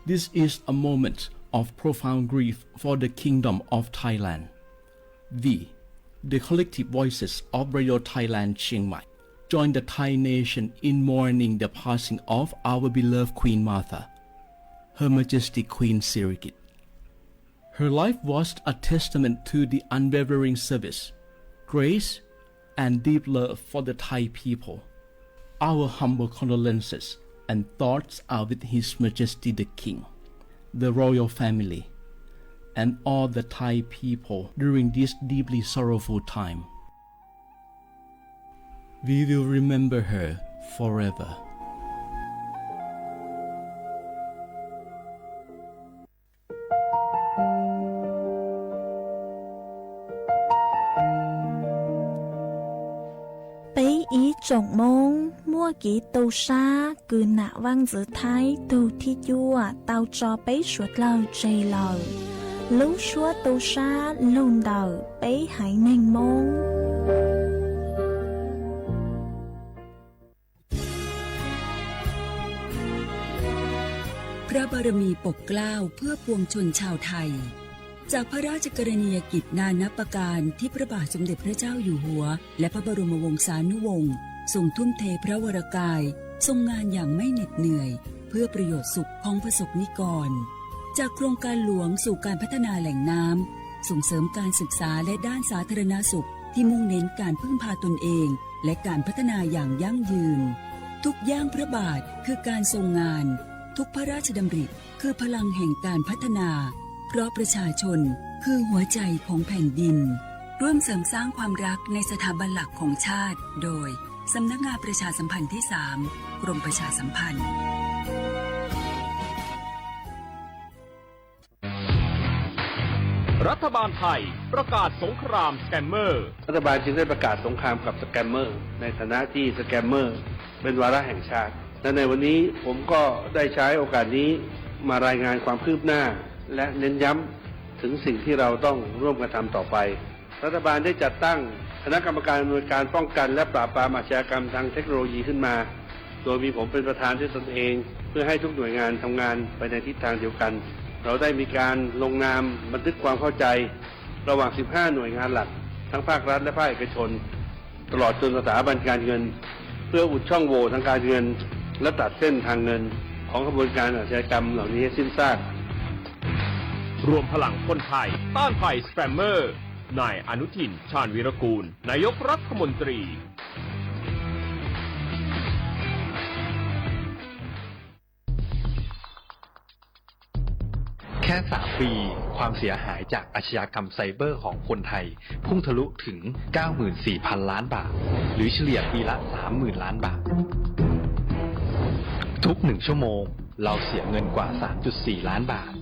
This is a moment of profound grief for the Kingdom of Thailand. We, the collective voices of Radio Thailand Chiang Mai, join the Thai nation in mourning the passing of our beloved Queen Mother, Her Majesty Queen Sirikit. Her life was a testament to the unwavering service, grace, and deep love for the Thai people. Our humble condolences and thoughts are with His Majesty the King, the royal family, and all the Thai people during this deeply sorrowful time. We will remember her forever. Peb ib tsoom Hmoob muaj kev tu sab kws nam vaj ntxwv Thaib tug thib cuaj tau tso peb suav dlawg tseg lawm. Lub suab tu sab lug ntawm peb haiv neeg Hmoob. พระบารมีปกเกล้าเพื่อปวงชนชาวไทย จากพระราชกรณียกิจนานับประการที่พระบาทสมเด็จพระเจ้าอยู่หัว และพระบรมวงศานุวงศ์ทรงทุ่มเทพระวรกาย ทรงงานอย่างไม่เหน็ดเหนื่อย เพื่อประโยชน์สุขของประสบนิกร จากโครงการหลวงสู่การพัฒนาแหล่งน้ำ ส่งเสริมการศึกษาและด้านสาธารณสุข ที่มุ่งเน้นการพึ่งพาตนเอง และการพัฒนาอย่างยั่งยืน ทุกย่างพระบาทคือการทรงงาน ทุกพระราชดำริคือพลังแห่งการพัฒนา เพราะประชาชนคือหัวใจของแผ่นดิน ร่วมเสริมสร้างความรักในสถาบันหลักของชาติ โดย สำนักงานประชาสัมพันธ์ที่สาม กรมประชาสัมพันธ์ รัฐบาลไทยประกาศสงครามสแกมเมอร์ รัฐบาลจึงได้ประกาศสงครามกับสแกมเมอร์ ในฐานะที่สแกมเมอร์เป็นวาระแห่งชาติ และในวันนี้ผมก็ได้ใช้โอกาสนี้มารายงานความคืบหน้า และเน้นย้ำถึงสิ่งที่เราต้องร่วมกันทำต่อไป รัฐบาลได้จัดตั้งคณะกรรมการอำนวยการป้องกันและปราบปรามอาชญากรรมทางเทคโนโลยีขึ้นมา โดยมีผมเป็นประธานด้วยตนเอง เพื่อให้ทุกหน่วยงานทำงานไปในทิศทางเดียวกัน เราได้มีการลงนามบันทึกความเข้าใจ ระหว่าง สิบห้า หน่วยงานหลัก ทั้งภาครัฐและภาคเอกชน ตลอดจนสถาบันการเงิน เพื่ออุดช่องโหว่ทางการเงิน และตัดเส้นทางเงิน ของขบวนการอาชญากรรมเหล่านี้ให้สิ้นซาก รวมพลังคนไทยต้านภัยสแกมเมอร์ นายอนุทิน ชาญวีรกูล นายกรัฐมนตรี แค่ สาม ปี ความเสียหายจากอาชญากรรมไซเบอร์ของคนไทย พุ่งทะลุถึง เก้าหมื่นสี่พันล้านบาท หรือเฉลี่ยปีละ สามหมื่นล้านบาท ทุกหนึ่งชั่วโมง เราเสียเงินกว่า สามจุดสี่ล้านบาท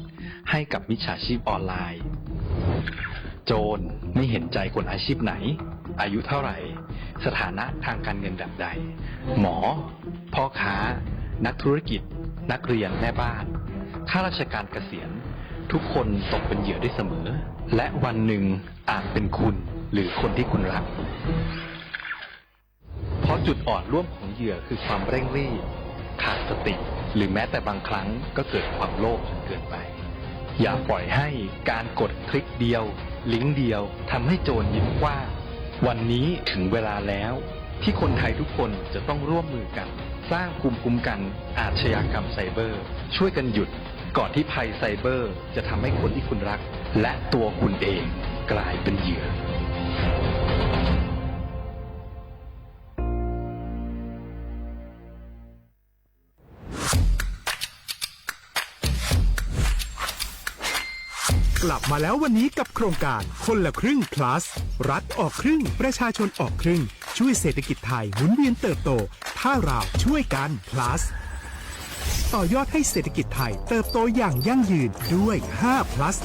ให้กับมิจฉาชีพออนไลน์ โจรไม่เห็นใจคนอาชีพไหน อายุเท่าไหร่ สถานะทางการเงินแบบใด หมอ พ่อค้า นักธุรกิจ นักเรียน แม่บ้าน ข้าราชการเกษียณ ทุกคนตกเป็นเหยื่อได้เสมอ และวันหนึ่งอาจเป็นคุณหรือคนที่คุณรัก เพราะจุดอ่อนร่วมของเหยื่อคือความเร่งรีบ ขาดสติ หรือแม้แต่บางครั้งก็เกิดความโลภจนเกินไป อย่าปล่อยให้การกดคลิกเดียว ลิงก์เดียวทำให้โจรยิ้มกว้าง วันนี้ถึงเวลาแล้ว ที่คนไทยทุกคนจะต้องร่วมมือกัน สร้างภูมิคุ้มกันอาชญากรรมไซเบอร์ ช่วยกันหยุด ก่อนที่ภัยไซเบอร์จะทำให้คนที่คุณรัก และตัวคุณเองกลายเป็นเหยื่อ กลับมาแล้ววันนี้กับโครงการคนละครึ่ง plus รัฐออกครึ่ง ประชาชนออกครึ่ง ช่วยเศรษฐกิจไทยหมุนเวียนเติบโต ถ้าเราช่วยกัน plus ต่อยอดให้เศรษฐกิจไทยเติบโตอย่างยั่งยืนด้วย ห้า plus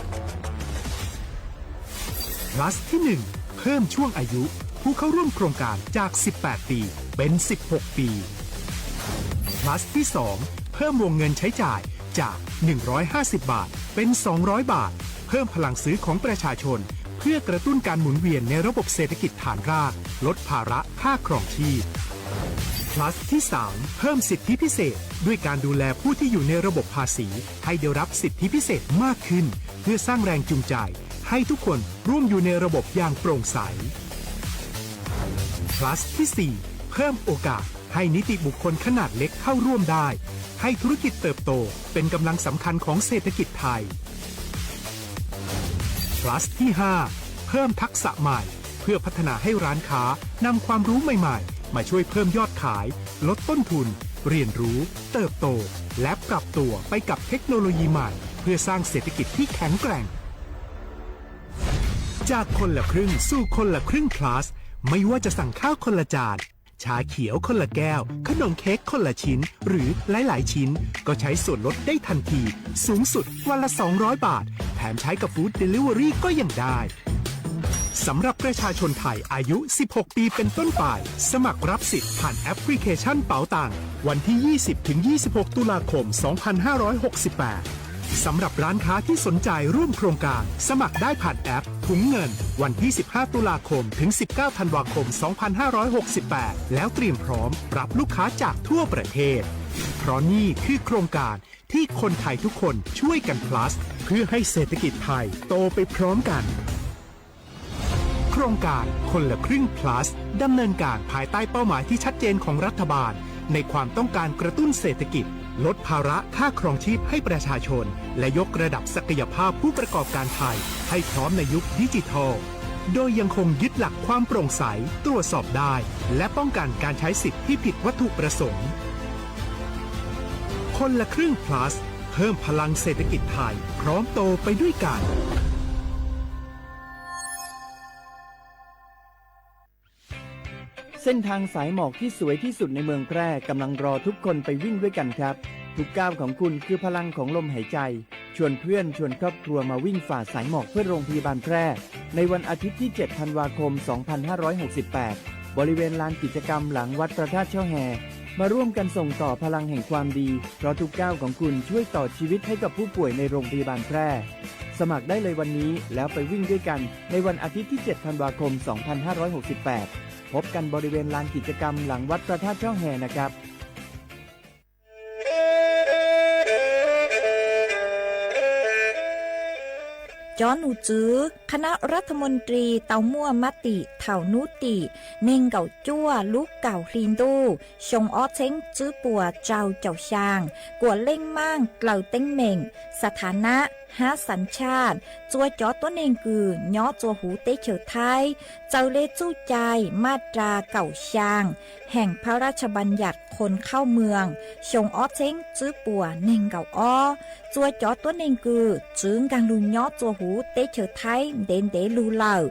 plus ที่ หนึ่ง เพิ่มช่วงอายุผู้เข้าร่วมโครงการจาก สิบแปด ปี เป็น สิบหก ปี plus ที่ สอง เพิ่มวงเงินใช้จ่ายจาก หนึ่งร้อยห้าสิบ บาท เป็น สองร้อย บาท เพิ่มพลังซื้อของประชาชน เพื่อกระตุ้นการหมุนเวียนในระบบเศรษฐกิจฐานราก ลดภาระค่าครองชีพ plus Plus ที่ สาม เพิ่มสิทธิพิเศษด้วยการดูแลผู้ที่อยู่ในระบบภาษีให้ได้รับสิทธิพิเศษมากขึ้น เพื่อสร้างแรงจูงใจให้ทุกคนร่วมอยู่ในระบบอย่างโปร่งใส Plus ที่ สี่ เพิ่มโอกาสให้นิติบุคคลขนาดเล็กเข้าร่วมได้ ให้ธุรกิจเติบโตเป็นกำลังสำคัญของเศรษฐกิจไทย Plus ที่ ห้า เพิ่มทักษะใหม่ เพื่อพัฒนาให้ร้านค้านำความรู้ใหม่ๆ มาช่วยเพิ่มยอดขาย ลดต้นทุน เรียนรู้ เติบโต และปรับตัวไปกับเทคโนโลยีใหม่ เพื่อสร้างเศรษฐกิจที่แข็งแกร่ง จากคนละครึ่งสู่คนละครึ่ง Plus ไม่ว่าจะสั่งข้าวคนละจาน ชาเขียวคนละแก้ว ขนมเค้กคนละชิ้น หรือหลายๆชิ้น ก็ใช้ส่วนลดได้ทันที สูงสุดวันละ สองร้อยบาท แถมใช้กับ Food Delivery ก็ยังได้ สำหรับประชาชนไทยอายุ สิบหกปีเป็นต้นไป สมัครรับสิทธิ์ผ่านแอปพลิเคชันเป๋าตังวันที่ ยี่สิบถึงยี่สิบหก ตุลาคม สองพันห้าร้อยหกสิบแปด สำหรับร้านค้าที่สนใจร่วมโครงการ สมัครได้ผ่านแอปถุงเงิน วันที่ สิบห้า ตุลาคม ถึง สิบเก้า ธันวาคม สองพันห้าร้อยหกสิบแปด แล้วเตรียมพร้อมรับลูกค้าจากทั่วประเทศ เพราะนี่คือโครงการที่คนไทยทุกคนช่วยกัน plus เพื่อให้เศรษฐกิจไทยโตไปพร้อมกัน โครงการคนละครึ่ง plus ดำเนินการภายใต้เป้าหมายที่ชัดเจนของรัฐบาล ในความต้องการกระตุ้นเศรษฐกิจ ลดภาระค่าครองชีพให้ประชาชน และยกระดับศักยภาพผู้ประกอบการไทยให้พร้อมในยุคดิจิทัล โดยยังคงยึดหลักความโปร่งใส ตรวจสอบได้ และป้องกันการใช้สิทธิ์ที่ผิดวัตถุประสงค์ คนละครึ่ง plus เพิ่มพลังเศรษฐกิจไทย พร้อมโตไปด้วยกัน เส้นทางสายหมอกที่สวยที่สุดในเมืองแพร่กำลังรอทุกคนไปวิ่งด้วยกันครับ ทุกก้าวของคุณคือพลังของลมหายใจ ชวนเพื่อนชวนครอบครัวมาวิ่งฝ่าสายหมอกเพื่อโรงพยาบาลแพร่ ในวันอาทิตย์ที่ เจ็ด ธันวาคม สองพันห้าร้อยหกสิบแปด บริเวณลานกิจกรรมหลังวัดพระธาตุช่อแฮ มาร่วมกันส่งต่อพลังแห่งความดี เพราะทุกก้าวของคุณช่วยต่อชีวิตให้กับผู้ป่วยในโรงพยาบาลแพร่ สมัครได้เลยวันนี้แล้วไปวิ่งด้วยกันในวันอาทิตย์ที่ เจ็ด ธันวาคม สองพันห้าร้อยหกสิบแปด พบกันบริเวณลานกิจกรรมหลังวัดพระธาตุช่อแฮนะครับ Cov num tswv คณะรัฐมนตรี tau muaj mab tim thaum hnub tim neeg nkaum cuaj lub kaum hli ntuj xyoo ob txheeb tswb puas rau caum xyaa, kuam leej maaj dlaws teeb meem, สถานะ hab สัญชาติ txua cov tuab neeg kws nyob txua huv teb chaws Thaib, txawm le txuj cai maj ras kaum xyaa แห่งพระราชบัญญัติคนเข้าเมือง xyoo ob txheeb tswb puas neeg nkaum ob. Txua cov tuab neeg kws txwv nkaag lug nyob txua huv teb chaws Thaib ntev ntev lug lawm,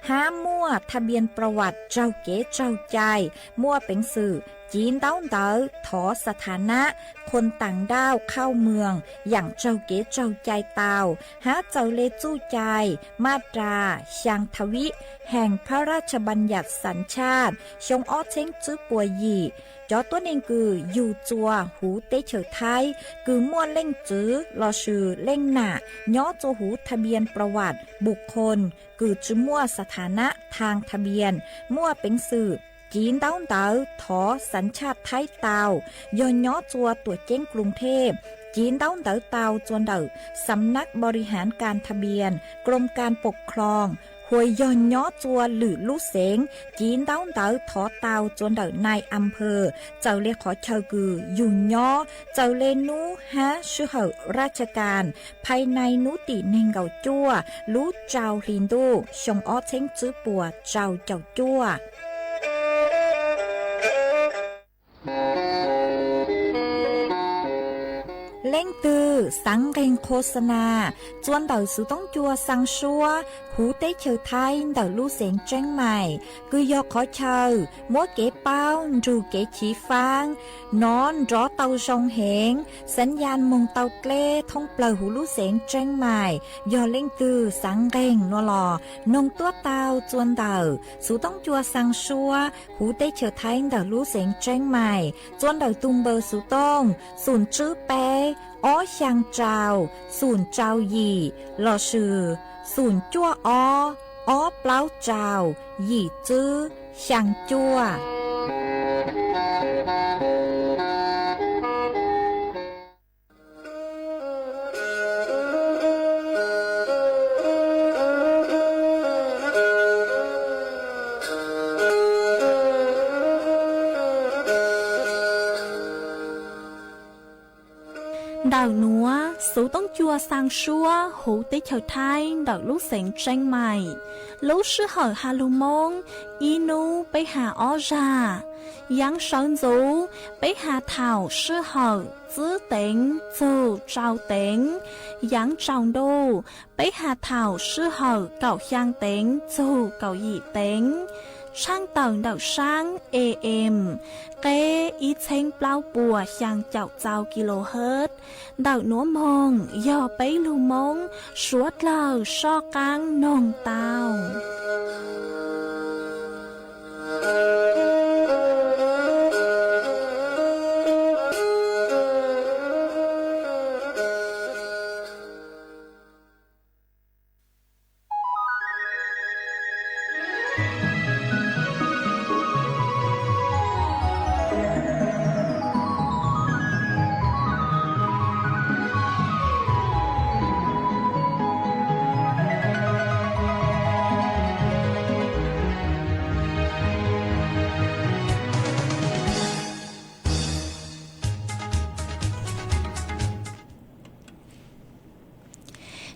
hab muaj ทะเบียนประวัติ raug kev raug cai, muaj peev xwm civ ntaub ntawv thov สถานะ คนต่างด้าวเข้าเมือง yaam raug kev raug cai tau, hab txawm le txuj cai maj ras xyaa tha vib แห่งพระราชบัญญัติสัญชาติ xyoo ob txheeb tswb puas yim, cov tuab neeg kws yug txua huv teb chaws Thaib kws muaj leej txwv lossis leej nam nyob txua huv ทะเบียนประวัติบุคคล kws tsi muaj สถานะทางทะเบียน, muaj peev xwm civ ntaub ntawv thov สัญชาติ Thaib tau, yog nyob txua tuam ceeb กรุงเทพ, civ ntaub ntawv tau txua ntawm สำนักบริหารการทะเบียน กรมการปกครอง, hos yog nyob txua lwm lub xeev, civ ntaub ntawv thov tau txua ntawm นายอำเภอ, txawm le qhov chaw kws yug nyob, txawm le nub hab sij hawm ราชการ ภายใน hnub tim neeg nkaum cuaj lub rau hli ntuj xyoo ob txheeb tswb puas rau caum cuaj. Leej twg xaav nqeeg โฆษณา txua ntawm xuv toob cua xaa suab huv teb chaws Thaib ntawm lub xeev Tseeb Mais, kws yog qhov chaw muab kev paub nrug kev chiv faab, nov nrov tau zoo heev, สัญญาณ moog tau dleb thoob plawg huv lub xeev Tseeb Mais. Yog leej twg xaav nqeeg no los noog tuaj tau txua ntawm xuv toob cua xaa suab huv teb chaws Thaib ntawm lub xeev Tseeb Mais, txua ntawm tug npawb xuv tooj xoom tswb peb ob xyaa rau xoom rau yim lossis xoom cuaj ob ob plaub rau yim tswb xyaa cuaj. Ntawm nuav xuv toob cua xaa suab huv teb chaws Thaib ntawm lub xeev Tseeb Maim. Lub sij hawm has lug Moob, ib nub peb has ob zag. Yaav sawv ntxuv, peb has thaum sij hawm tsib teev txug rau teev. Yaav tsaus ntuj, peb has thaum sij hawm kaum xyaa teev txug kaum yim teev. Tshaaj tawm ntawm saab A M, qeb ib txheeb plaub puas xyaa caum txau kilohertz. Ntawm nuav moog yog peb lug Moob suav dlawg soj qaab noog tau.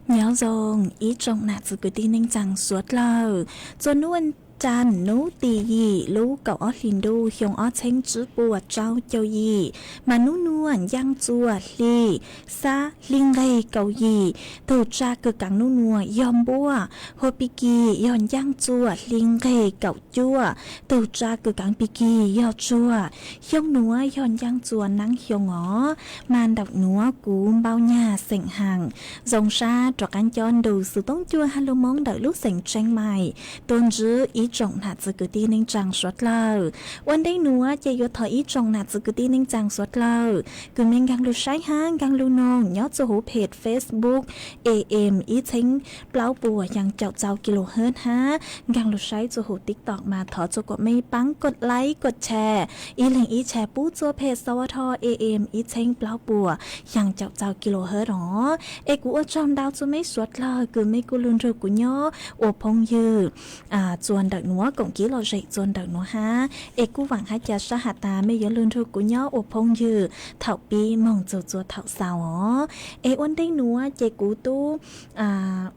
Nyob zoo ib tsoom nam txiv kwv tij neej tsaa suav dlawg, txuas nub ua cas nub tim yim lub kaum ob hlis ntuj xyoo ob txheeb tsib puas rau caum yim, mas nub nua ncaaj txuas hli xab hli nqeg kaum yim, tug tsa kws kaav nub nua yog npuaj, hua pig kig yog ncaaj txuas hli nqeg kaum cuaj, tug tsa kws kaav pig kig yog tsuag. Xyoo nuav yog ncaaj txuas naab xyoo os, mas ntawm nuav kuv npau nyag xeem haam zoo sab rov qaab cob ntu xuv toob cua has lug Moob ntawm lub xeev Tseeb Maim tuaj ntsib ib tsoom nam txiv kwv tij neej tsaa suav dlawg. Ua ntej nuav ces yuav thov ib tsoom nam txiv kwv tij neej tsaa suav dlawg kws mej nkaag lug saib hab nkaag lug noog nyob txug huv peg Facebook A M ib txheeb plaub puas xyaa caum txau kilohertz hab nkaag lug saib txug huv TikTok mas thov txug kuas mej paab kod like kod share, ib leeg ib share pub txug peg xa ua tho A M ib txheeb plaub puas xyaa caum txau kilohertz os. Es kuv ua tsaug ntau txug mej suav dlawg kws mej kuj lug nrug kuv nyob ua phooj ywg txuas ntawm nuav koom kev lom zem txuas ntawm nuav hab. Es kuj vaam hab ca sab has tas mej yuav lug nrug kuv nyob ua phooj ywg thaum pib moog txug txua thaum xaus os. Es ua ntej nuav ces kuv tub,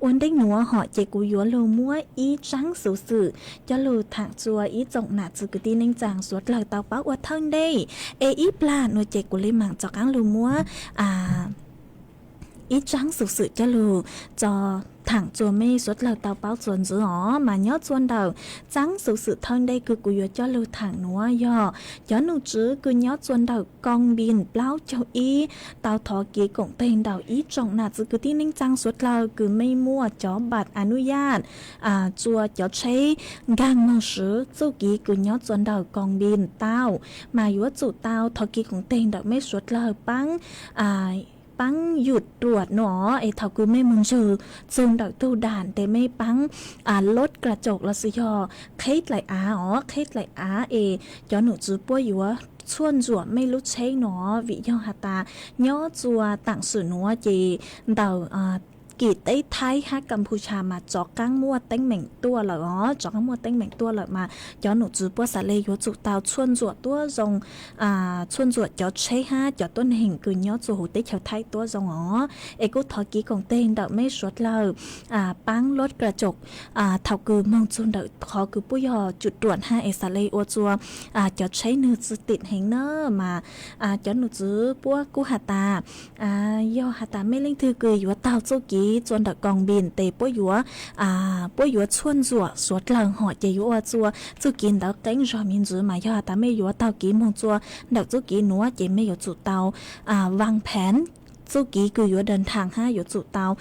ua ntej nuav hom ces kuv yuav lug muab ib tsaab xuv xwm coj lug thaam txua ib tsoom nam txiv kwv tij neej tsaa suav dlawg tau paub ua thawj ntej. Es ib plag nuav ces kuv le maam rov qaab lug muab ib tsaab xuv xwm coj lug tso thaam txua mej suav dlawg tau paub txuas ntxiv os. Mas nyob txua ntawm tsaab xuv xwm thawj ntej kws kuv yuav coj lug thaam nuav yog cov nom tswv kws nyob txua ntawm Koos Npis plaub caug ib tau thov kev koom teg ntawm ib tsoom nam txiv kwv tij neej tsaa suav dlawg kws mej muaj cov npam a nub yaj txua cov tsheb nkaag moog swv txuj kev kws nyob txua ntawm Koos Npis tau, mas yuav tsum tau thov kev koom teg ntawm mej suav dlawg paab paab yum ruam no es thaum kws mej moog ntsug txug ntawm tug dam tes mej paab lod kla caum lossis yog qheb dlaim av os, qheb dlaim av es cov nom tswv puab yuav txhuaj ntsuam mej lub tsheb no, vim yog has tas nyob txua taam sim nuav ces ntawm kis teb Thaib hab Kaputsha mas rov qaab muaj teeb meem tuaj lawm os, rov qaab muaj teeb meem tuaj lawm mas cov nom tswv puab xaav le yuav tsum tau txhuaj ntsuam tuab zoo, txhuaj ntsuam cov tsheb hab cov tuab neeg kws nyob txua huv teb chaws Thaib tuab zoo os. Es kuj thov kev koom teg ntawm mej suav dlawg paab lod kla caum thaum kws moog txug ntawm qhov kws puab yog cum ruam hab es xaav le ua txua cov tsheb nwg txwv tim heev na mas cov nom tswv puab kuj has tas yog has tas mej leej twg kws yuav taug txuj kev txua ntawm Koos Npis tes puab yuav puab yuav txhuaj ntsuam suav dlawg hom ces yuav ua txua txuj kev ntawv qeeb zog me ntsis mas yog has tas mej yuav taug kev moog txua ntawm txuj kev nuav ces mej yuav tsum tau vaaj pheev txuj kev kws yuav dawm thaam hab yuav tsum tau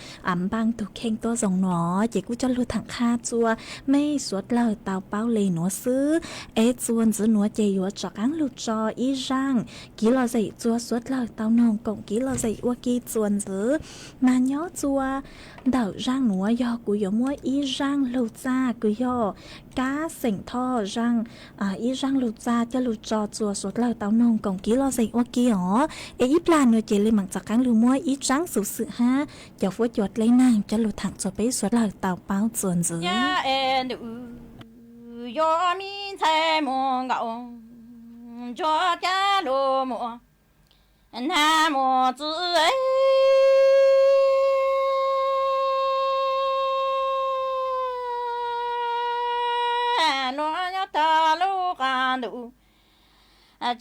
npaaj tug kheej tuab zoo no. Ces kuj coj lug thaam qha txua mej suav dlawg tau paub le nuav xwb. Es txua ntxiv nuav ces yuav rov qaab lug tso ib zaaj kev lom zem txua suav dlawg tau noog koom kev lom zem ua ke txua ntxiv. Mas nyob txua ntawm zaaj nuav yog kuv yuav muab ib zaaj lug txaj kws yog kab xeem thoj zaaj, ib zaaj lug txaj coj lug tso txua suav dlawg tau noog koom kev lom zem ua ke os. Es ib plag nuav ces le maam rov qaab lug muab ib tsaab xuv xwm hab cov fuab cua dleb naag coj lug thaam txua peb suav dlawg tau paub txua ntxiv. Nag mus txwv, luag yuav tawg lub qab ntuj,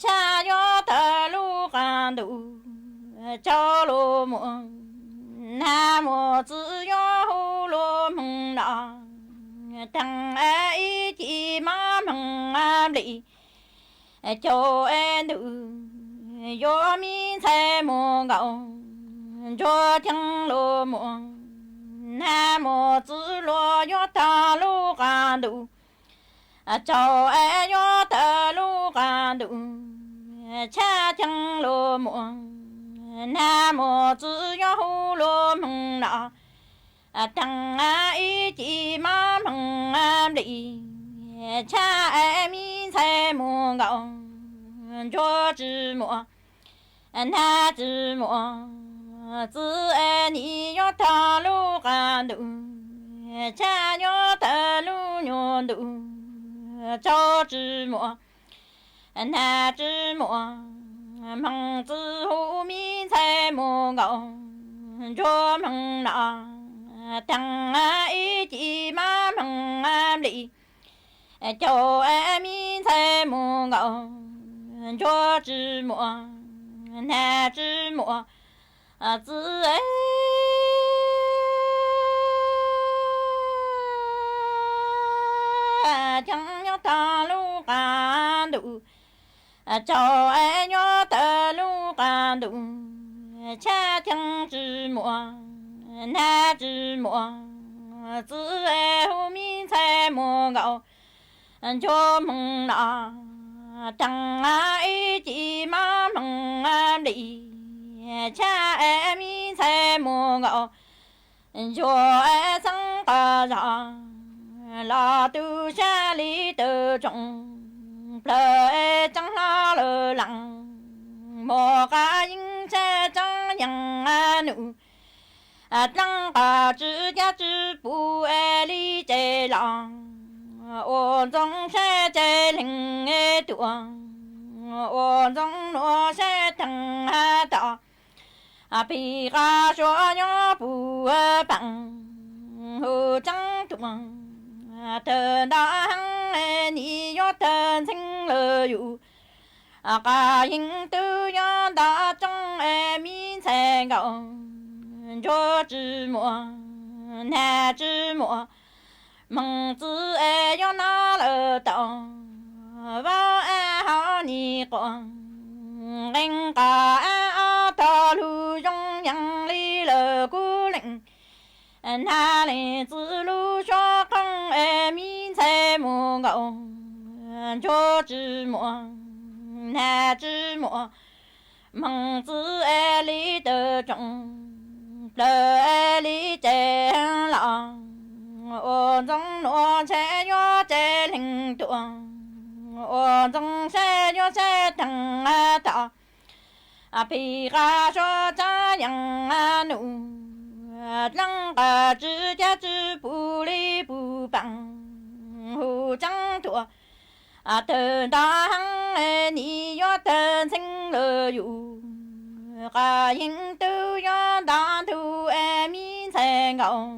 tshaj yuav tawg lub qab ntuj, tsaug lub muag. Nag mus txwv yuav hu lub moog no, teeg ib ci mab moog nplis, caug ntug yuav me ntxhais mus nkaum, ntsuag theej lub muag. Nag mus txwv luag yuav tawg lub qab ntuj, tsaug yuav tawg lub qab ntuj, tshaj theej lub muag. Nag mus txwv yuav hu lub moog no, teeg ib ci mab moog nplis, tshaj me ntxhais mus nkaum, ntsuag tsi muaj, nag tsi muaj. Txwv nim yuav tawg lub qab ntuj, tshaj yuav tawg lub nyuag ntuj, tsaug tsi muaj, nag tsi muaj. Moog txwv hu me ntxhais mus nkaum, ntsuag moog no, teeg ib ci mab moog nplis, caug me ntxhais mus nkaum, ntsuag tsi muaj, nag tsi muaj. Txwv, tseeb yuav tawg lub qab ntuj, tsaug yuav tawg lub qab ntuj, tshaj theej tsi muaj, nag tsi muaj. Txwv hu me ntxhais mus nkaum, ntsuag moog no, teeg ib ci mab moog nplis, tshaj me ntxhais mus nkaum, ntsuag xeeb qab zog los tu sab li tawm tsoom, plawg tseeb hlob lawm leej, mus qab yeeb sab tseeb yeej num, dleeb qab tswv caj tswv pum li tsev los, ua ntxoov sab tsev leeg tuaj, ua ntxoov nuav sab teeg tom, pig qab suav nyob puv paam, hu tseeb tuaj, tawg nto heev nim yuav tawg ntxheeb lawm yus. Qab yeeb twb yuav nto tsooj me ntxhais nkaum, ntsuag tsi muaj, nag tsi muaj. Moog txwv yuav noj lawm tau, vaub av hauv nim quas, nqee qab av ob tog lug zoo yeej li lawm kuv leej. Nag leej txwv lub suab qoob me ntxhais mus nkaum, ntsuag tsi muaj, nag tsi muaj. Moog txwv li tawm tsoom, plawg li tsev los, ua ntxoov nuav sab yuav tsev leeg tuaj, ua ntxoov sab yuav sab teeg tom, pig qab suav tseeb yeej num, dleeb qab tswv caj tswv pum li pum paam, hu tseeb tuaj, tawg nto heev nim yuav tawg ntxheeb lawm yus. Qab yeeb twb yuav nto ntug me ntxhais nkaum,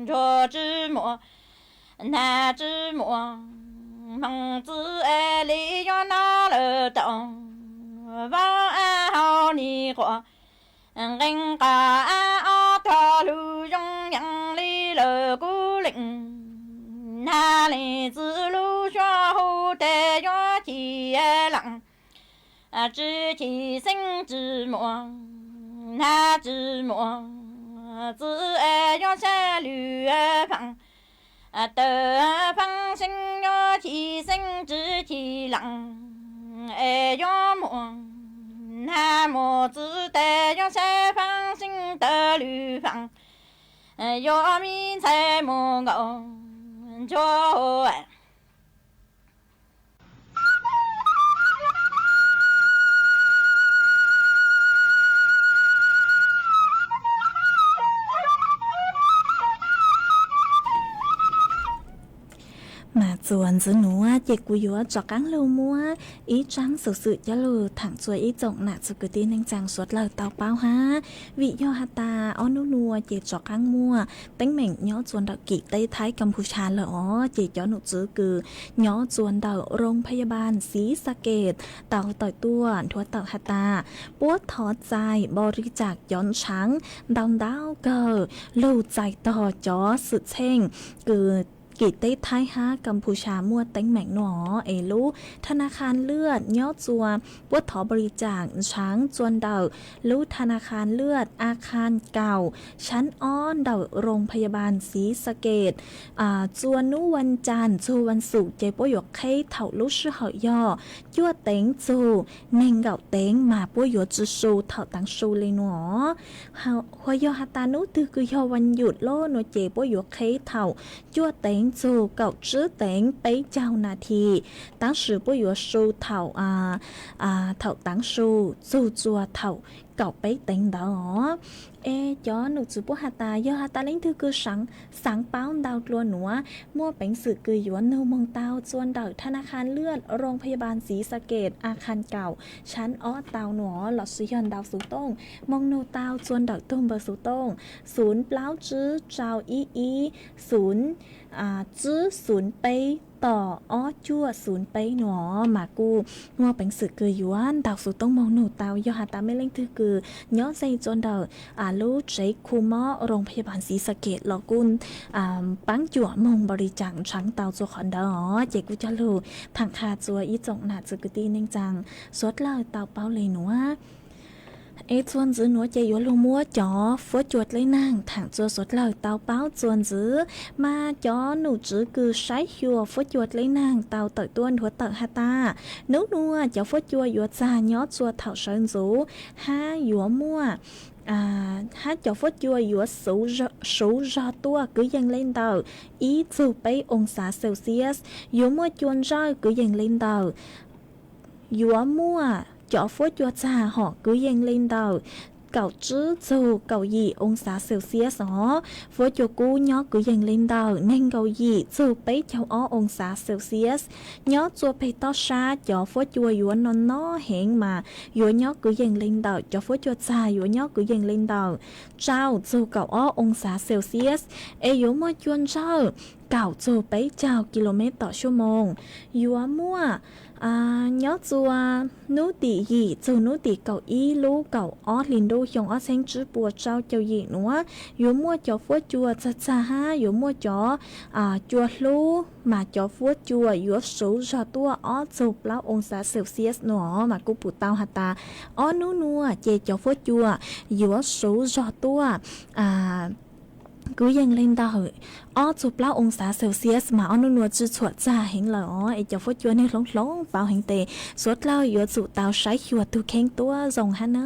ntsuag tsi muaj, nag tsi muaj. Moog txwv li yuav noj lawm tau, vaub av hauv nim quas, nqee qab av ob tog lug zoo yeej li lawm kuv leej. Nag leej txwv lub suab hu tes yuav chim laam, tswv chim xeeb tsi muaj, nag tsi muaj. Txwv yuav sab lwm faam, tawg faam xeeb yuav chim xeeb tswv chim laam, es yuav muaj, nag mus txwv tes yuav sab faam xeeb tawg lwm faam, yuav me ntxhais mus nkaum, ntsuag Mas Txuas ntxiv nuav ces kuv yuav rov qaab lug muab ib tsaab xuv xwm coj lug thaam txug ib tsoom nam txwv kwv tij neej tsaa suav dlawg tau paub hab. Vim yog has tas ob nub nuav ces rov qaab muaj teeb meem nyob txuas ntawm kis teb Thaib Kampusha lawm os, ces cov num tswv kws nyob txuas ntawm Rooj Phayabaas Xiv Xaket tau tawm tuaj nthuav tawm has tas puab thov txais npo ri tsaam cov ntshaav ntau ntau kawg lug txais tog cov xwm txheej kws kis teb Thaib hab Kampusha muaj teeb meem nuav es lub tha na kha lwj nyob txuas puab thov npo ri tsaam ntshaav txuas ntawm lub tha na kha lwj A Khan Kaum tshaab ob ntawm Rooj Phayabaas Xiv Xaket txuas nub Vaj Tsaas txug Vaj Xum ces puab yuav qheb thaum lub sij hawm yog cuaj teev txug neeg nkaum teev mas puab yuav tsi su thaum taav su le nuav. Hos yog has tas nub twg kws yog Vaj Yum loj nuav ces puab yuav qheb thaum cuaj teev txug kaum tsib teev peb caug nas this, tab sis puab yuav su thaum thaum taav su txug txuas thaum kaum peb teev ntawd os. Es cov num tswv puab has tas yog has tas leej twg kws xaav paub ntau dlua nuav, muaj peev xwm kws yuav nug moog tau txuas ntawm tha na kha lwj Rooj Phayabaas Xiv Xaket A Khan Kaum tshaab ob tau nuav lossis yog ntau xuv tooj moog nug tau txuas ntawm tug npawb xuv tooj xum plaub tsib rau ib ib xum tsib xum peb tom ob cuaj xum peb nuav mas kuj muaj peev xwm kws yuav ntau xuv tooj moog nug tau. Yog has tas mej leej twg kws nyob ze txuas ntawm lub tsev khu mob Rooj Phayabaas Xiv Xaket los kuj paab cuam moog npo ri tsaam ntshaav tau txuas qhov ntawd os, ces kuj coj lug thaam qha txuas ib tsoom nam txwv kwv tij neej tsaa suav dlawg tau paub le nuav. Es txuas ntxiv nuav ces yuav lug muab cov fuab cua dleb naag thaam txuas suav dlawg tau paub txuas ntxiv. Mas cov num tswv kws saib xyuas fuab cua dleb naag tau tawm tuaj nthuav tawm has tas nub nuav cov fuab cua yuav txag nyob txuas thaum sawv ntxuv hab yuav muaj hab cov fuab cua yuav suv zog tuaj kwv yees le ntawm ib txug peb oo xav Celsius, yuav muaj cua ntsawj kwv yees le ntawm yuav muaj cov fuab cua txag hom kwv yees le ntawm kaum tsib txug kaum yim oo xav Celsius os. Fuab cua kub nyob kwv yees le ntawm neeg nkaum yim txug peb caug ob oo xav Celsius. Nyob txuas peg toj sab cov fuab cua yuav no no heev mas yuav nyob kwv yees le ntawm, cov fuab cua txag yuav nyob kwv yees le ntawm rau txug kaum ob oo xav Celsius, es yuav muaj cua ntsawj kaum txug peb caug kilomev tom xuab moos. Yuav muaj nyob txuas nub tim yim txug nub tim kaum ib lub kaum ob hli ntuj xyoo ob txheeb tsib puas rau caum yim nuav, yuav muaj cov fuab cua txag txag hab yuav muaj cov cua hlub mas cov fuab cua yuav suv zog tuaj ob txug plaub oo xav Celsius nuav mas kuj pum tau has tas ob nub nuav ces cov fuab cua yuav suv zog tuaj kwv yees le ntawm ob txug plaub oo xav Celsius mas ob nub nuav tsi txhuam txag heev lawm os, es cov fuab cua nwg hloov hloov pauv heev tes suav dlawg yuav tsum tau saib xyuas tug kheej tuab zoo hab na.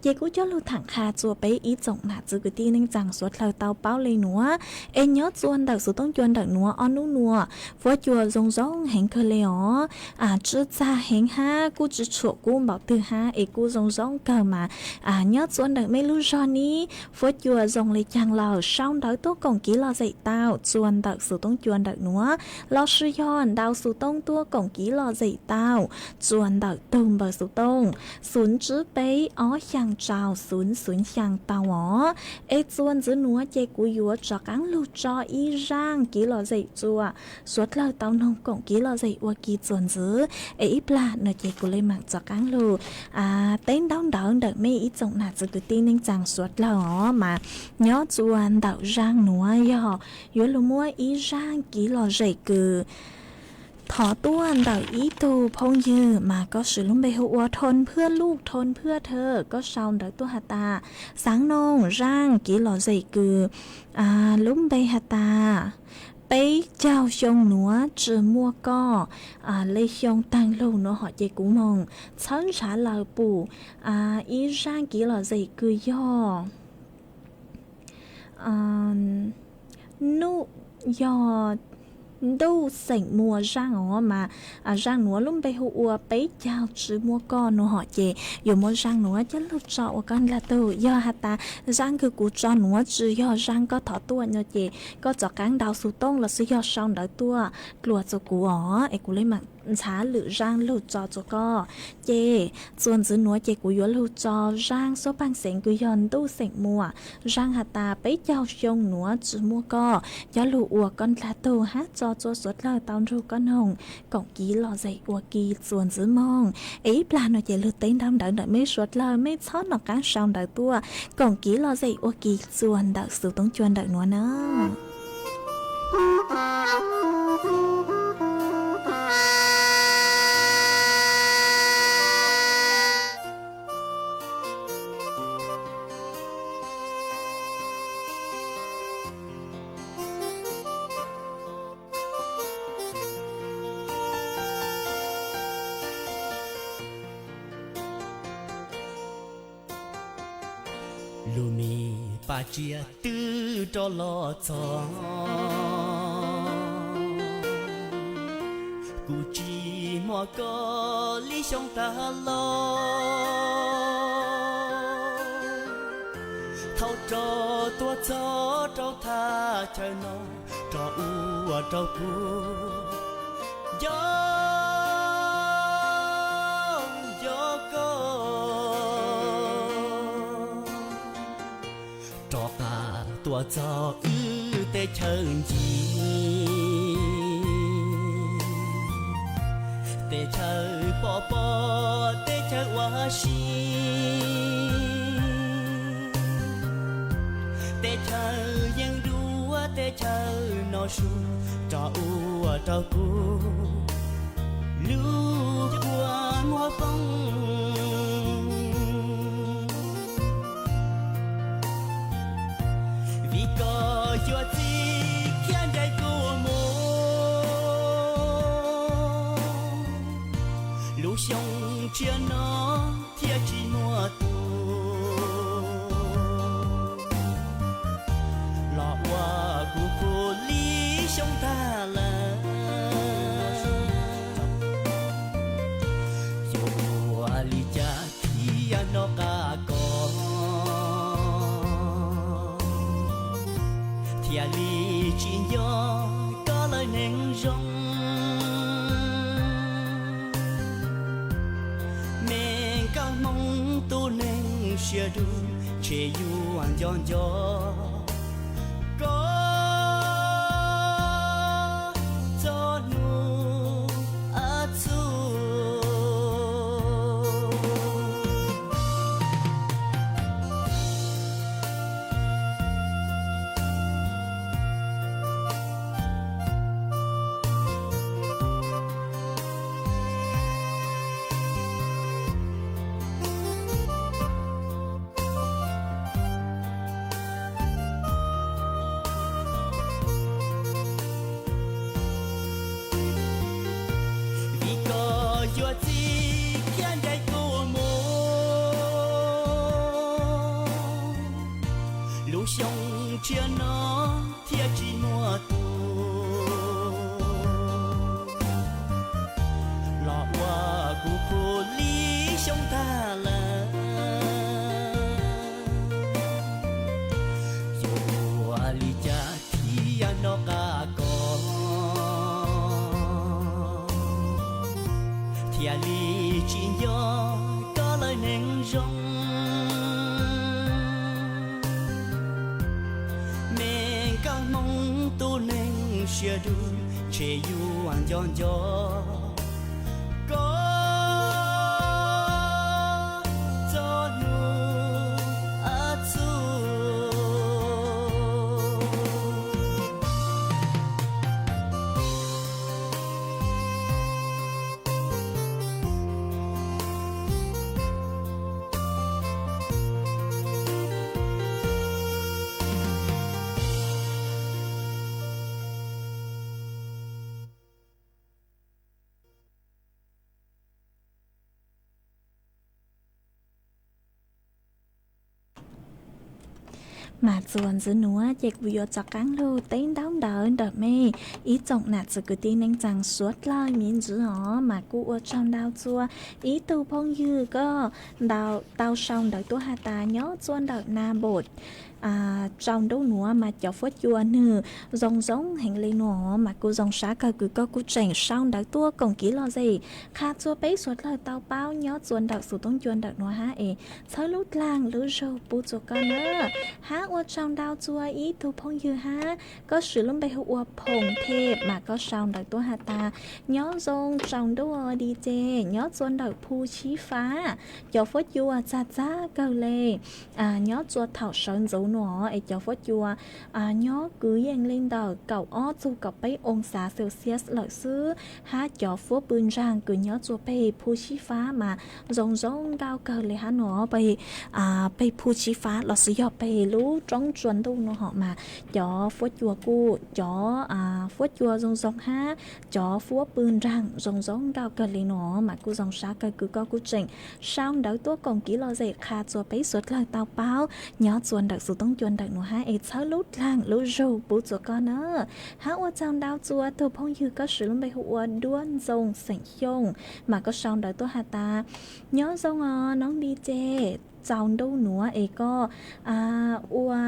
Ces kuj coj lug thaam qha txuas peb ib tsoom nam txwv kwv tij neej tsaa suav dlawg tau paub le nuav, es nyob txuas ntawm xuv tooj cua ntawm nuav ob nub nuav fuab cua zoo zoo heev kawg le os, tsw txag heev hab kuj tsi tshuam kub npaum twg hab es kuj zoo zoo kawg mas nyob txuas ntawm mej lub zog nib fuab cua zoo le caag lawm sau ntawv tuaj koom kiv lom zem tau txuas ntawm xuv tooj cua ntawm nuav, lossis yog ntau xuv tooj tuaj koom kiv lom zem tau txuas ntawm tug npawb xuv tooj xum tsib peb ob xyaa rau xum xum xyaa tau os. Es txuas ntxiv nuav ces kuv yuav rov qaab lug tso ib zaaj kiv lom zem txuas suav dlawg tau noog koom kiv lom zem ua ke txuas ntxiv, es ib plag no ces kuv le maam rov qaab lug teb ntaub ntawv ntawm mej ib tsoom nam txwv kwv tij neej tsaa suav dlawg os mas nyob txuas ntawm zaaj nuav yog yuav lug muab ib zaaj kiv lom zem kws thov tuaj ntawm ib tug phooj ywg mas koj swm lub npe hu ua Thoo Phwj Luj, Thoo Phwj Thawj, koj sau ntawv tuaj has tas xaav noog zaaj kiv lom zem kws lub npe has tas peb caug xyoo nuav tsi muaj koj le xyoo taag lug nuav hom ces kuv moog txhawb ntshav lawm pum ib zaaj kiv lom zem kws yog nub yog ntuj xeem muas zaaj os mas, zaaj nuav lub npe hu ua peb caug tsi muaj koj nua hom ces yuav muab zaaj nuav coj lug tso ua koj ntaag tug. Yog has tas zaaj kws kuv tso nuav tsi yog zaaj koj thov tuaj no ces koj rov qaab ntaus xu toob los sis yog sau ntawv tuaj dlua rua kuv os es kuv le maam ntxhaav lwm zaaj lug tso rua koj. Ces txuas ntxiv nuav ces kuv yuav lug tso zaaj suab paaj xeem kws yog ntuj xeem muas, zaaj has tas peb caug xyoo nuav tsi muaj koj, coj lug ua koj ntaag tug hab tso rua suav dlawg tau nrug koj noog koom kiv lom zem ua ke txuas ntxiv moog. Es ib plag no ces lug teb ntaub ntawv ntawm mej suav dlawg, mej txhob nov qaab sau ntawv tuaj, koom kiv lom zem ua ke txuas ntawm xu toob cua ntawm nuav na. Lug me paj tsiab twb rov los txog, kuv tsi muaj koj li xyoo taag los. Thaum rov tuaj txog rau thaj chaw no, rov ua rau kuv nco nco koj. Rov qab tuaj txog wb teb chaws ncig, teb chaws pom pom, teb chaws ua si, teb chaws yeej dua teb chaws no su, rov ua rau kuv lub kua muag poob. Vim koj yuav txij thiab ncaim kuv mus, lub xyoo tshiab no thiaj tsis muaj tus los ua kuv khuv li xyoo tag lawm. Yuav ua li cas thiaj nov qab koj, thiaj li tsis nco koj lawm neeg zoo. Me nkauj Hmoob tub neeg siab dub, ntshe yuav nco nco koj txog hnub txhua. Vim koj yuav txij thiab ncaim kuv mus, lub xyoo tshiab no thiaj tsis muaj tus los ua kuv khuv li xyoo tag lawm. Yuav ua li cas thiaj nov qab koj, thiaj li tsis nco koj lawm neeg zoo. Me nkauj Hmoob tub neeg siab dub, ntshe yuav nco nco koj txog hnub txhua. Mas txuas ntxiv nuav ces kuv yuav rov qaab lug teb ntaub ntawv ntawm mej ib tsoom nam txiv kwv tij neej tsaa suav dlawg me ntsis os. Mas kuj ua tsaug ntau txug ib tug phooj ywg koj tau sau ntawv tuaj has tas nyob txuas ntawm na npum tsaus ntuj nuav mas cov fuab cua nwg zoo zoo heev le nuav, mas kuj zoo sab kawg kws koj kuj tseem sau ntawv tuaj koom kiv lom zem qha txug peb suav dlawg tau paub nyob txuas ntawm xuv toob cua ntawm nuav hab es txhawb lub dlaag lub zug pub txug koj na. Hab ua tsaug ntau txug ib tug phooj ywg hab koj swv lub npe hu ua Phoom Thej mas koj sau ntawv tuaj has tas nyob zoo tsaus ntuj di ces nyob txuas ntawm Phu Sib Fab cov fuab cua txag txag kawg le. Nyob txuas thaum sawv ntxuv nuav es cov fuab cua nyob kwv yees le ntawm kaum ob txug kaum peb oo xav Celsius lawm xwb, hab cov fuab pw ntsaag kws nyob txuas peg Phu Sib Fab mas zoo zoo nkauj kawg le hab nuav, peg Phu Sib Fab lossis yog peg lub roob tsua ntuj nuav hom mas cov fuab cua kuj cov fuab cua zoo zoo hab cov fuab pw nraag zoo zoo nkauj kawg le nuav, mas kuj zoo sab kawg kws koj kuj tseem sau ntawv tuaj koom kiv lom zem qha txug peb suav dlawg tau paub nyob txuas ntawm xuv toob cua ntawm nuav hab es txhawb lub dlaag lub zug pub txug koj na. Hab ua tsaug ntau txug tug phooj ywg koj swv lub npe hu ua Duab Ntxoo xeem Xyooj mas koj sau ntawv tuaj has tas nyob zoo os noob di ces, tsaus ntuj nuav es koj ua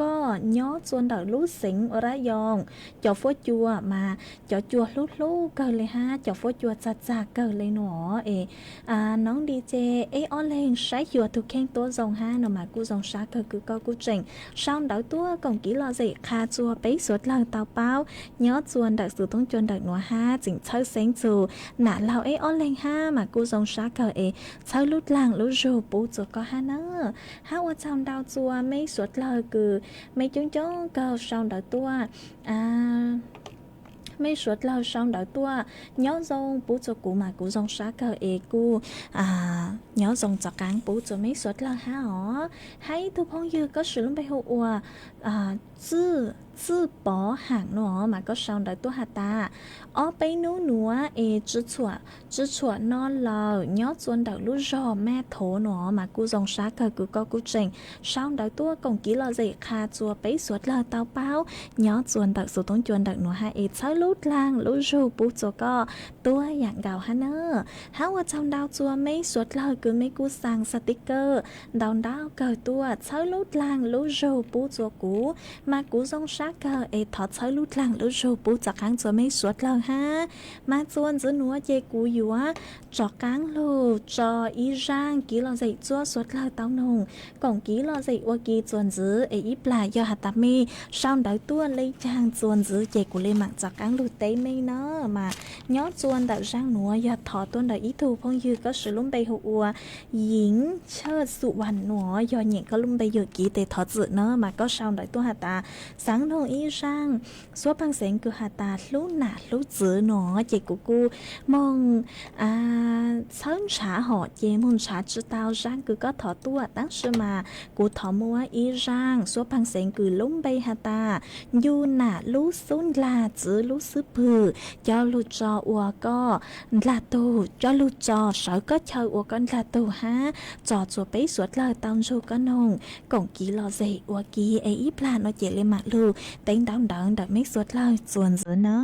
koj nyob txuas ntawm lub xeev ua dab yoos, cov fuab cua mas cov cua hlub hlub kawg le hab cov fuab cua txag txag kawg le nuav es noob di ces eb ob leeg saib xyuas tug kheej tuab zoo hab no mas kuj zoo sab kawg kws koj kuj tseem sau ntawv tuaj koom kiv lom zem qha txug peb suav dlawg tau paub nyob txuas ntawm xuv toob cua ntawm nuav hab tseem txhawb xeeb txug nam laug eb ob leeg hab mas kuj zoo sab kawg es txhawb lub dlaag lub zug pub txug koj hab na. Hab ua tsaug ntau txug mej suav dlawg kws mej coob coob kawg sau ntawv tuaj mej suav dlawg sau ntawv tuaj nyob zoo pub txug kuv mas kuv zoo sab kawg es kuj nyob zoo rov qaab pub txug mej suav dlawg hab os. Hab ib tug phooj ywg koj swv lub npe hu ua Txwj Pov Ham nuav mas koj sau ntawv tuaj has tas ob peb nub nuav es tsi tshuam no lawm nyob txuas ntawm lub zog Maj Thov nuav mas kuj zoo sab kawg kws koj kuj tseem sau ntawv tuaj koom kiv lom zem qha txug peb suav dlawg tau paub nyob txuas ntawm xuv toob cua ntawm nuav hab es txhawb lub dlaag lub zug pub txug koj tuab yaam nkaus hab na. Hab ua tsaug ntau txug mej suav dlawg kws mej kuj xaa xas tiv kawg ntau ntau kawg tuaj txhawb lub dlaag lub zug pub txug kuv mas kuv zoo sab kawg es thov txhawb lub dlaag lub zug pub rov qaab txug mej suav dlawg hab. Mas txuas ntxiv nuav ces kuv yuav rov qaab lug tso ib zaaj kiv lom zem txuab suav dlawg tau noog koom kiv lom zem ua ke txuas ntxiv es ib plag yog has tas mej sau ntawv tuaj le caag txuas ntxiv ces kuv le maam rov qaab lug teb mej na. Mas nyob txuas ntawm zaaj nuav yog thov tuaj ntawm ib tug phooj ywg koj swv lub npe hu ua Yim Chawj Xu Vas nuav, yog nyeem koj lub npe ywm kiv tes thov txim na. Mas koj sau ntawv tuaj has tas xaav noog ib zaaj, suab paag xeev kws has tas hlub nam hlub txwv nuav ces kuv kuj moog txhawb nrhav hom ces moog nrhav tsi tau zaaj kws koj thov tuaj, tab sis mas kuv thov muab ib zaaj suab paag xeev kws lub npe has tas ncu nam lub xub ndlag txwv lub xub pwg coj lug tso ua koj ndlag tug, coj lug tso sawv koj chaw ua koj ndlag tug hab tso txug peb suav dlawg tau ntsug koj noog koom kiv lom zem ua ke es ib plag nuav ces le maam lug teb ntaub ntawv ntawm meb suav dlawg txuas ntxiv na.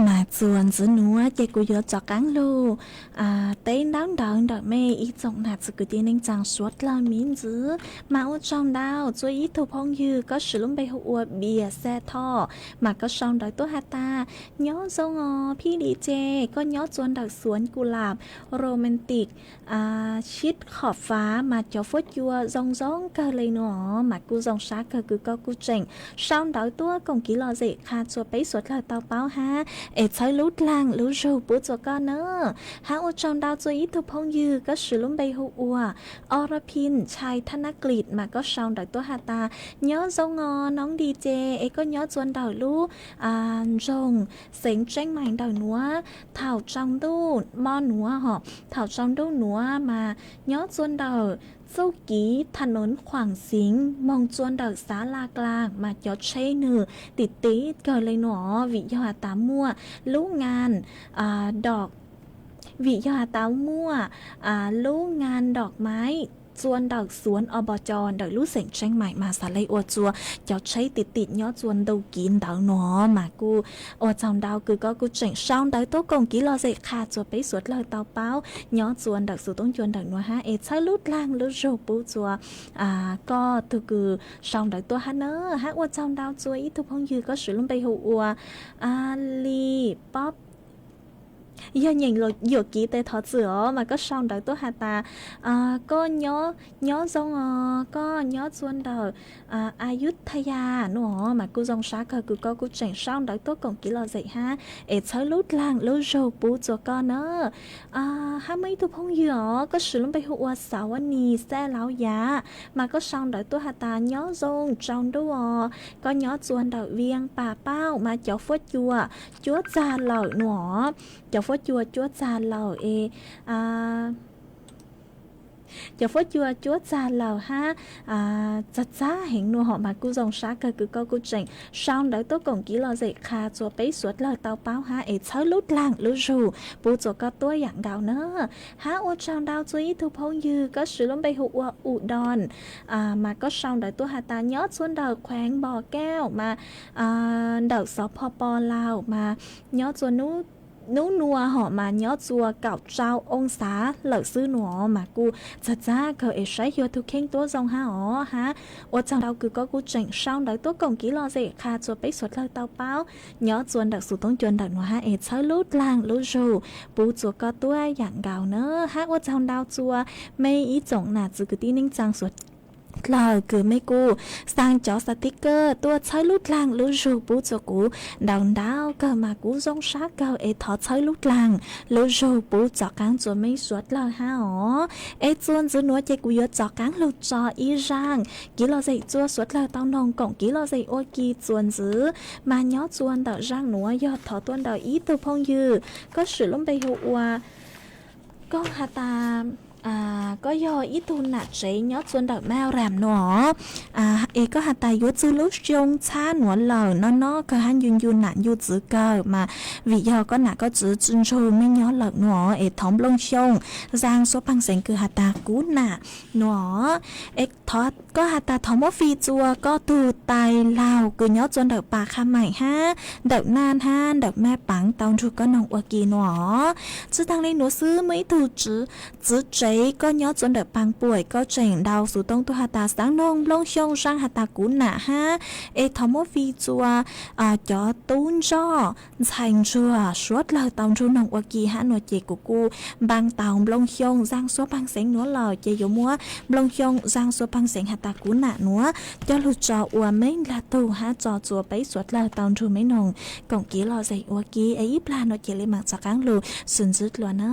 Mas txuas ntxiv nuav ces kuv yuav rov qaab lug teb ntaub ntawv ntawm mej ib tsoom nam txiv kwv tij neej tsaa suav dlawg miv ntxiv. Mas ua tsaug ntau rua ib tug phooj ywg koj siv lub npe hu ua Npias Xaj Thoj, mas koj sau ntawv tuaj has tas, nyob zoo os phij Lis Ces, koj nyob rua ntawm Suav Ku Lam Romantic, sib khom fav mas cov fuab cua zoo zoo kawg le nuav, mas kuj zoo sab kawg kws koj kuj tseem sau ntawv tuaj koom kev lom zem qha rua peb suav dlawg tau paub hab es txhawb lub dlaag lub zug pub rua koj na. Hab ua tsaug ntau rua ib tug phooj ywg koj siv lub npe hu ua Orapin Chai Thab Nab Klis, mas koj sau ntawv tuaj has tas, nyob zoo os Noov Lis Ces, es koj nyob rua ntawm lub nroog xeev Tseeb Maim ntawm nuav, thaum tsaus ntuj mo nuav hom, thaum tsaus ntuj nuav mas nyob rua ntawm txuj kiv tha nuv Khuam Xeev moog rua ntawm Xav Laj Klaag mas cov tsheb nwg tiv tiv kawg le nuav, vim yog has tas muaj lub ngaa do vim yog has tas muaj lub ngaa dom maiv rua ntawm Suav Ob Pov Cos ntawm lub xeem Tseeb Maim mas xav le ua rua cov tsheb tiv tiv nyob rua ntu kiv ntawd nuav, mas kuj ua tsaug ntau kws koj kuj tseem sau ntawv tuaj koom kev lom zem qha rua peb suav dlawg tau paub nyob rua ntawm xus toob cua ntawm nuav hab es txhawb lub dlaag lub zug pub rua koj tug kws sau ntawv tuaj hab na. Hab ua tsaug ntau rua ib tug phooj ywg koj siv lub npe hu ua Li Pob, yog nyeem yuam kev tes thov txim os, mas koj sau ntawv tuaj has tas, koj nyob zoo os, koj nyob rua ntawm Ayutthaya nuav, mas kuj zoo sab kawg kws koj kuj tseem sau ntawv tuaj koom kev lom zem hab es txhawb lub dlaag lub zug pub rua koj na. Hab muaj ib tug phooj ywg os koj siv lub npe hu ua Xauv Nis Xaj Lauv Yav, mas koj sau ntawv tuaj has tas, nyob zoo tsaus ntuj os, koj nyob rua ntawm Vias Pas Pauj mas cov fuab cua cuab txag lawm nuav, cov fuab cua cuab txag lawm es cov fuab cua cuab txag lawm hab txag txag heev nuav hom, mas kuj zoo sab kawg kws koj kuj tseem sau ntawv tuaj koom kev lom zem qha rua peb suav dlawg tau paub hab es txhawb lub dlaag lub zug pub rua koj tuab yaam nkaus na. Hab ua tsaug ntau rua ib tug phooj ywg koj siv lub npe hu ua U Doos, mas koj sau ntawv tuaj has tas, nyob rua ntawm Khueev Npos Kauj mas ntawm Xov Pos Pos Laus mas nyob rua nub nuav hom mas nyob rua kaum rau oo xav lawm xwb nuav, mas kuj txag txag kawg es saib xyuas tug kheej tuab zoo hab os. Hab ua tsaug ntau kws koj kuj tseem sau ntawv tuaj koom kev lom zem qha rua peb suav dlawg tau paub nyob rua ntawm xus toob cua ntawm nuav hab es txhawb lub dlaag lub zug pub rua koj tuab yaam nkaus na. Hab ua tsaug ntau rua mej ib tsoom nam txiv kwv tij neej tsaa suav dlawg kws mej kuj xaa cov xav tiv kawg tuaj txhawb lub dlaag lub zug pub rua kuv ntau ntau kawg, mas kuv zoo sab kawg es thov txhawb lub dlaag lub zug pub rov qaab rua mej suav dlawg hab os. Es txuas ntxiv nuav ces kuv yuav rov qaab lug tso ib zaaj kev lom zem rua suav dlawg tau noog koom kev lom zem ua ke txuas ntxiv, mas nyob rua ntawm zaaj nuav yog thov tuaj ntawm ib tug phooj ywg koj siv lub npe hu ua, koj has tas koj yog ib tug nam tsev nyob rua ntawm Maj Ram nuav os, es koj has tas yuav txug lub xyoo txhab nuav lawm no no kawg hab ncu ncu nam ncu txwv kawg, mas vim yog koj nam koj txwv tsi ntsug mej nyob lawm nuav es thov nplooj xyooj zaa suab paag xeev kws has tas kuv nam nuav os. Es koj has tas thov muab fij rua koj tug tais laug kws nyob rua ntawm Pas Qha Maim hab ntawm Naj hab ntawm Maj Paav tau nrug koj noog ua ke nuav os. Tsi taag le nuav xwb, muaj ib tug txwv tsev Es koj nyob txua ntawm paas puam koj tseem ntaus xuv tooj tuaj has tas xaav noog nplooj xyooj zaaj has tas kuv nam hab, es thov muab fij txua cov tub ntsoj ntxhais ntsuag suav dlawg tau nrug noog ua ke hab nua ces kuv kuj npaaj tau nplooj xyooj zaaj xuab paag xeev nuav lawm ces yuav muab nplooj xyooj zaaj xuab paag xeev has tas kuv nam nuav coj lug tso ua meb nlag tug hab tso txua peb suav dlawg tau nrug meb noog koom kev lom zem ua ke es ib plag nua ces le maam rov qaab lug xwm ntxiv dlua na.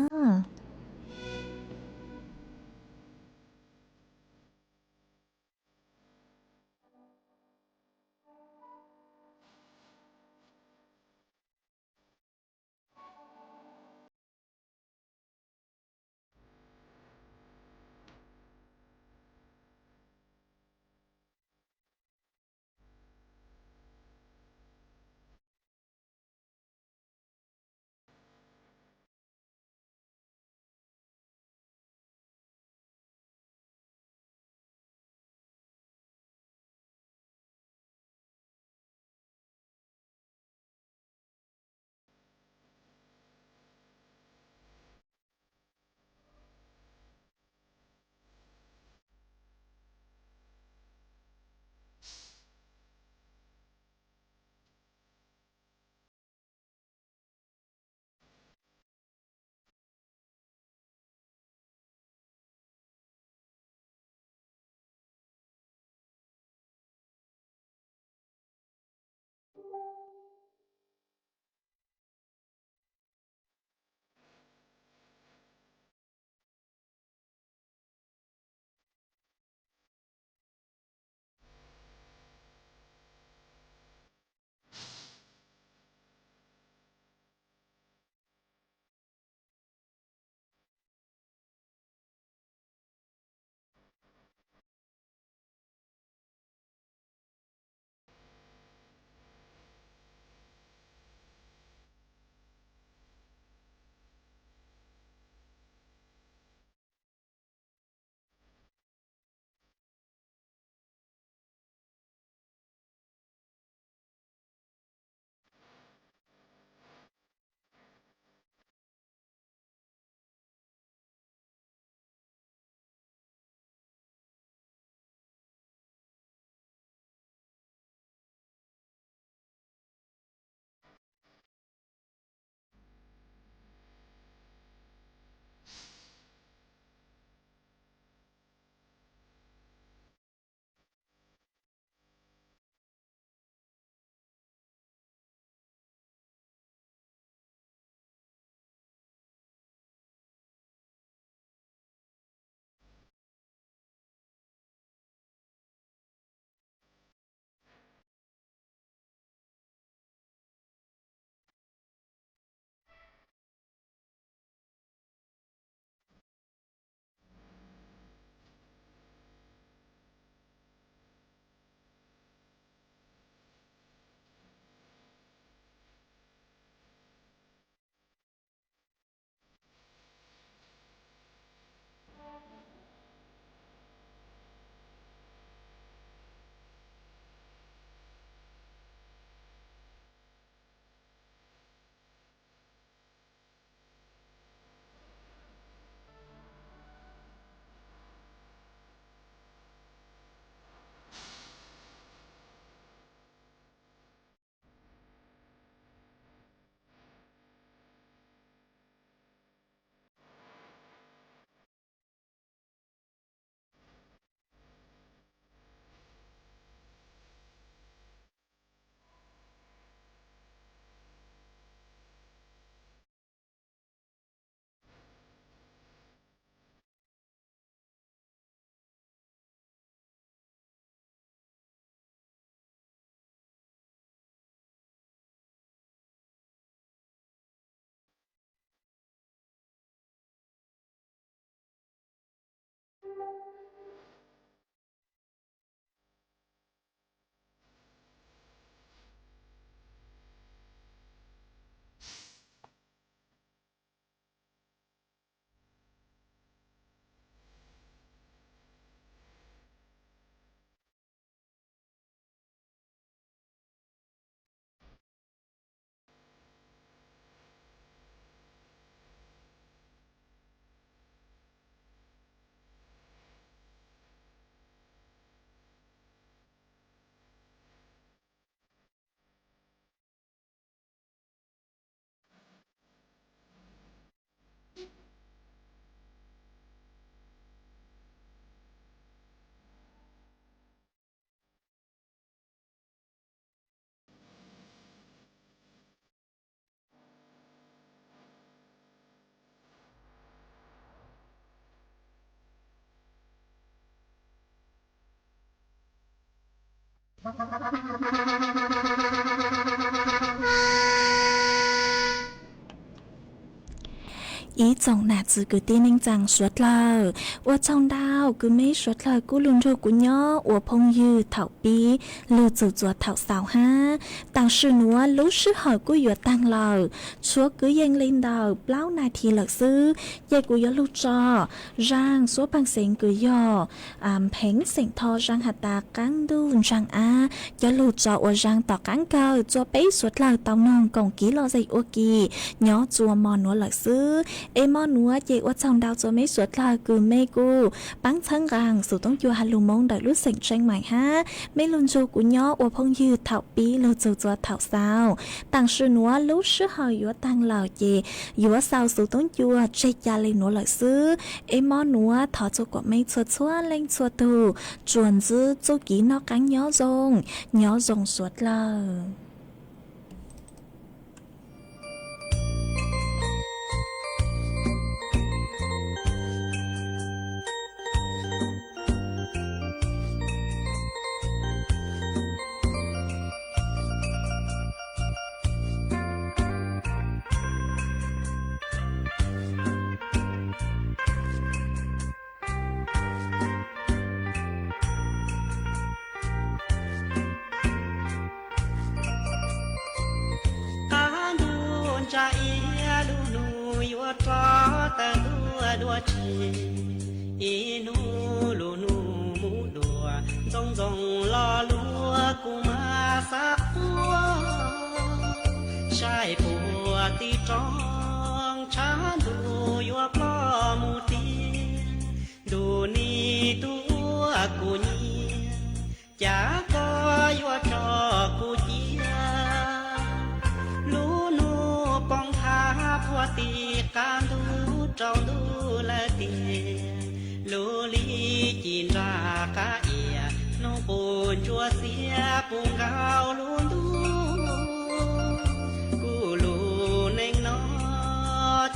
Ib tsoom nam txiv kwv tij neej tsaa suav dlawg, ua tsaug ntau kws meb suav dlawg kuj lug nrug kuv nyob ua phooj ywg thaum pib lug txug txuas thaum xaus hab. Taam sim nuav lub sij hawm kuj yuav taag lawm, tshuav kwv yees le ntawm plaub nas this lawm xwb, ces kuv yuav lug tso zaaj suab paag xeev kws yog Pheev xeem Tho zaaj has tas qaab ntuj ntsaag ab, coj lug tso ua zaaj tom qaab kawg rua peb suav dlawg tau noog koom kiv lom zem ua ke nyob rua mo nuav lawm xwb. Es mo nuav ces ua tsaug ntau rua meb suav dlawg kws mej kuj paab txhawb nqaa xuv toob cua has lug Moob ntawm lub xeem Tsheej Maim hab mej lug nrug kuv nyob ua phooj ywg thaum pib lug txug txuas thaum xaus. Taam sim nuav lub sij hawm yuav taag lawm ces yuav xaus xuv toob cua tseg ca le nuav lawm xwb. Es mo nuav thov rua kuas mej txhua txhua leej txhua tug tsuas ntsib txuj kev noj qaab nyob zoo, nyob zoo suav dlawg. Qab ntuj ntsa iab lub nus yuav rov tawm ntua dua tsi, ib nub lub nus mus dua, ntxoov ntxoo lo lug kuv mas xav quaj, saib puag tim roob tshav ntuj yuav ploj mus tiag, ntuj nig tub uas kuv nyiam, cas koj yuav tso kuv cia. Lub nus poob nthav puag tim qab ntuj rau ntuj lawm tiag, lub lig ci nra qab iab, nub qus ntsuab xiab puv nkaus lub ntuj. Kuv lub neej no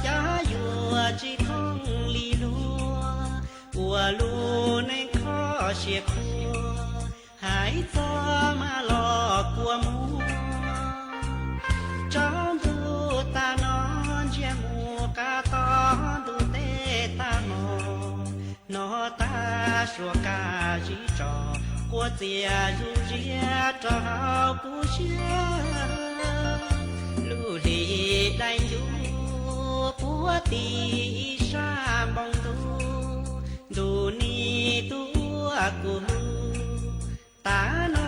cas yuav tsis thooj li luag, ua lub neej kho siab khuav, hais txog mas los kua muag. Tsaus ntuj tag no ntsiag mus, qab tom ntuj teb tag hmo, no tag suas kaj zib tso, quas txias zuj ziab rau hauv kuv siab. Lub hli dai ncuv puag tim ib sab npoo ntuj, ntuj nig tub uas kuv hlub, tas no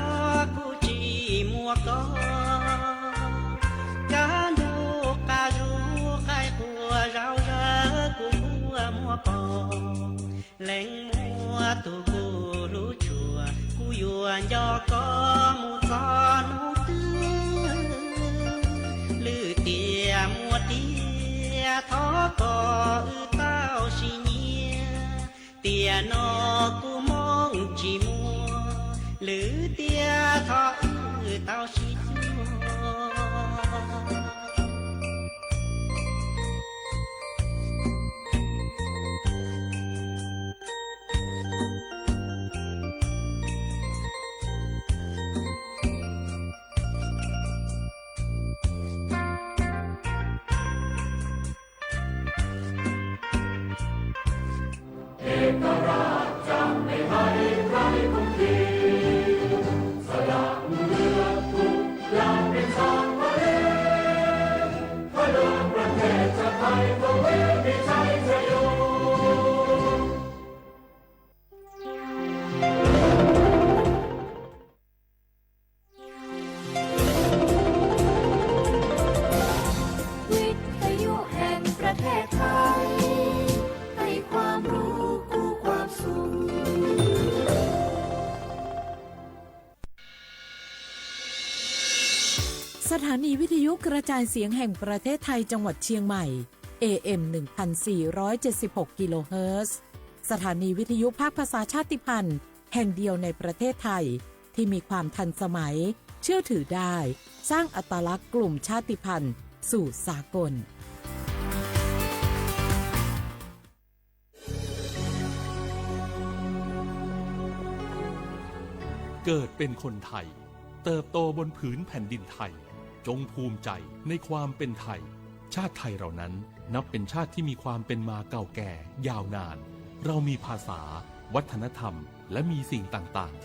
kuv tsis muaj koj. Kaj ntug qab zug qaib qua zau zawg kuv quaj muab pom, leej muaj tus kuv hlub tshua, kuv yuav nco koj mus txog hnub twg. Lwm tiam muaj tiag thov kom wb tau sib nyiag, tiam no kuv moo tsis muaj, lwm tiam thov wb tau sib cuag.วิทยุแห่งประเทศไทย ให้ความรู้คู่ความสุข สถานีวิทยุกระจายเสียงแห่งประเทศไทยจังหวัดเชียงใหม่ เอ เอ็ม หนึ่งพันสี่ร้อยเจ็ดสิบหก กิโลเฮิรตซ์ สถานีวิทยุภาคภาษาชาติพันธุ์แห่งเดียวในประเทศไทย ที่มีความทันสมัย เชื่อถือได้ สร้างอัตลักษณ์กลุ่มชาติพันธุ์สู่สากล Ua เกิดเป็นคนไทย เติบโตบนผืนแผ่นดินไทย จงภูมิใจในความเป็นไทย ชาติไทยเรานั้นนับเป็นชาติที่มีความเป็นมาเก่าแก่ยาวนาน เรามีภาษา วัฒนธรรม และมีสิ่งต่างๆ